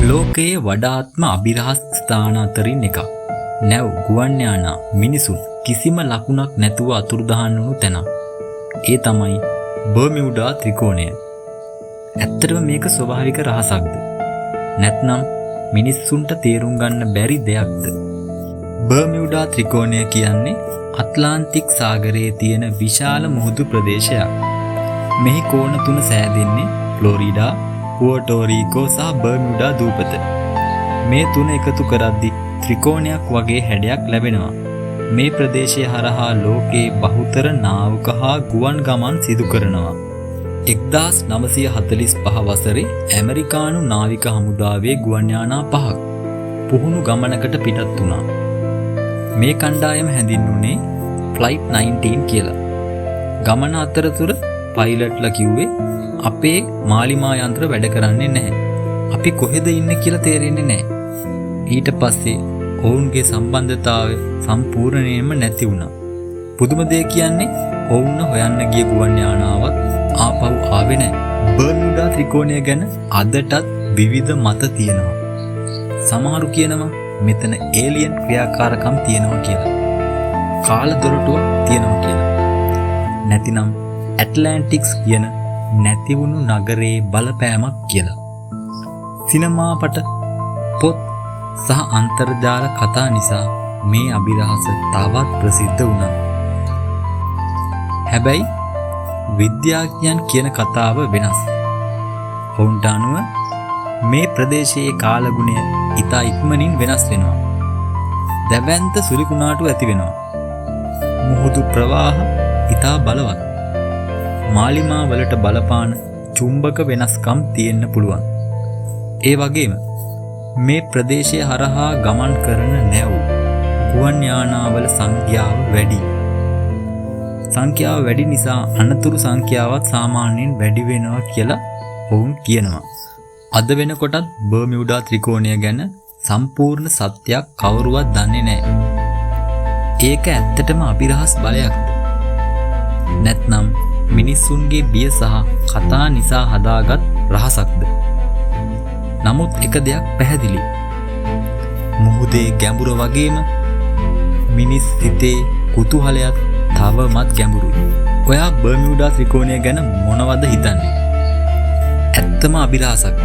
ලෝකයේ වඩාත්ම අභිරහස් ස්ථාන අතරින් එකක්. නැව්, ගුවන් යානා, මිනිසුන් කිසිම ලකුණක් නැතුව අතුරුදහන් වුණු තැනක්. ඒ තමයි බර්මියුඩා ත්‍රිකෝණය. ඇත්තටම මේක ස්වභාවික රහසක්ද? නැත්නම් මිනිස්සුන්ට තේරුම් ගන්න බැරි දෙයක්ද? බර්මියුඩා ත්‍රිකෝණය කියන්නේ ඇට්ලාන්ටික් සාගරයේ තියෙන විශාල මුහුදු ප්‍රදේශයක්. මෙහි කෝණ තුන සෑදෙන්නේ ෆ්ලොරිඩා, පුවර්ටෝ රීකෝ සහ බර්මියුඩා දූපත. මේ තුන එකතු කරද්දි ත්‍රිකෝණයක් වගේ හැඩයක් ලැබෙනවා. මේ ප්‍රදේශය හරහා ලෝකයේ බහුතර නාවික හා ගුවන් ගමන් සිදු කරනවා. 1945 වසරේ ඇමරිකානු නාවික හමුදාවේ ගුවන් යානා පහක් පුහුණු ගමනකට පිටත් වුණා. මේ කණ්ඩායම හැඳින්වුණේ ෆ්ලයිට් 19 කියලා. ගමන අතරතුර පයිලට්ලා කිව්වේ, අපේ මාලිමා යන්ත්‍ර වැඩ කරන්නේ නැහැ. අපි කොහෙද ඉන්නේ කියලා තේරෙන්නේ නැහැ. ඊට පස්සේ ඔවුන්ගේ සම්බන්ධතාවය සම්පූර්ණයෙන්ම නැති වුණා. පුදුම දේ කියන්නේ, ඔවුන්ව හොයන්න ගිය ගුවන් යානාවක් ආපහු ආවේ නැහැ. බර්මියුඩා ත්‍රිකෝණය ගැන අදටත් විවිධ මත තියෙනවා. සමහරු කියනවා මෙතන ඒලියන් ක්‍රියාකාරකම් තියෙනවා කියලා. කාල දොරටුවක් තියෙනවා කියලා. නැතිනම් ඇට්ලැන්ටික්ස් කියන නැතිවුණු නගරයේ බලපෑමක් කියලා. සිනමාපට, පොත් සහ අන්තර්ජාල කතා නිසා මේ අභිරහස තවත් ප්‍රසිද්ධ වුණා. හැබැයි විද්‍යාඥයන් කියන කතාව වෙනස්. ඔවුන්ට අනුව මේ ප්‍රදේශයේ කාලගුණය ඉතා ඉක්මනින් වෙනස් වෙනවා. දැවැන්ත සුළි කුණාටු ඇති වෙනවා. මුහුදු ප්‍රවාහ ඉතා බලවත්. මාලිමා වලට බලපාන චුම්බක වෙනස්කම් තියෙන්න පුළුවන්. ඒ වගේම මේ ප්‍රදේශය හරහා ගමන් කරන නැව්, ගුවන් යානාවල සංඛ්‍යාව වැඩි. සංඛ්‍යාව වැඩි නිසා අනතුරු සංඛ්‍යාවත් සාමාන්‍යයෙන් වැඩි වෙනවා කියලා ඔවුන් කියනවා. අද වෙනකොටත් බර්මියුඩා ත්‍රිකෝණය ගැන සම්පූර්ණ සත්‍යයක් කවුරුවත් දන්නේ නැහැ. ඒක ඇත්තටම අභිරහස් බලයක්ද? නැත්නම් මිනිස්සුන්ගේ බිය සහ කතා නිසා හදාගත් රහසක්ද? නමුත් එක දෙයක් පැහැදිලි. මුහුදේ ගැඹුර වගේම මිනිස් සිතේ කුතුහලයත් තවමත් ගැඹුරුයි. ඔයා බර්මියුඩා ත්‍රිකෝණය ගැන මොනවද හිතන්නේ? ඇත්තම අභිරහසක්ද?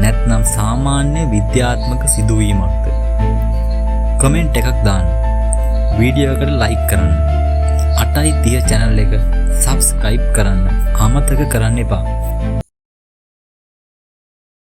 නැත්නම් සාමාන්‍ය විද්‍යාත්මක සිදුවීමක්ද? කමෙන්ට් එකක් දාන්න. වීඩියෝ එකට ලයික් කරන්න. 8:30 චැනල් එක සබ්ස්ක්‍රයිබ් කරන්න අමතක කරන්න එපා.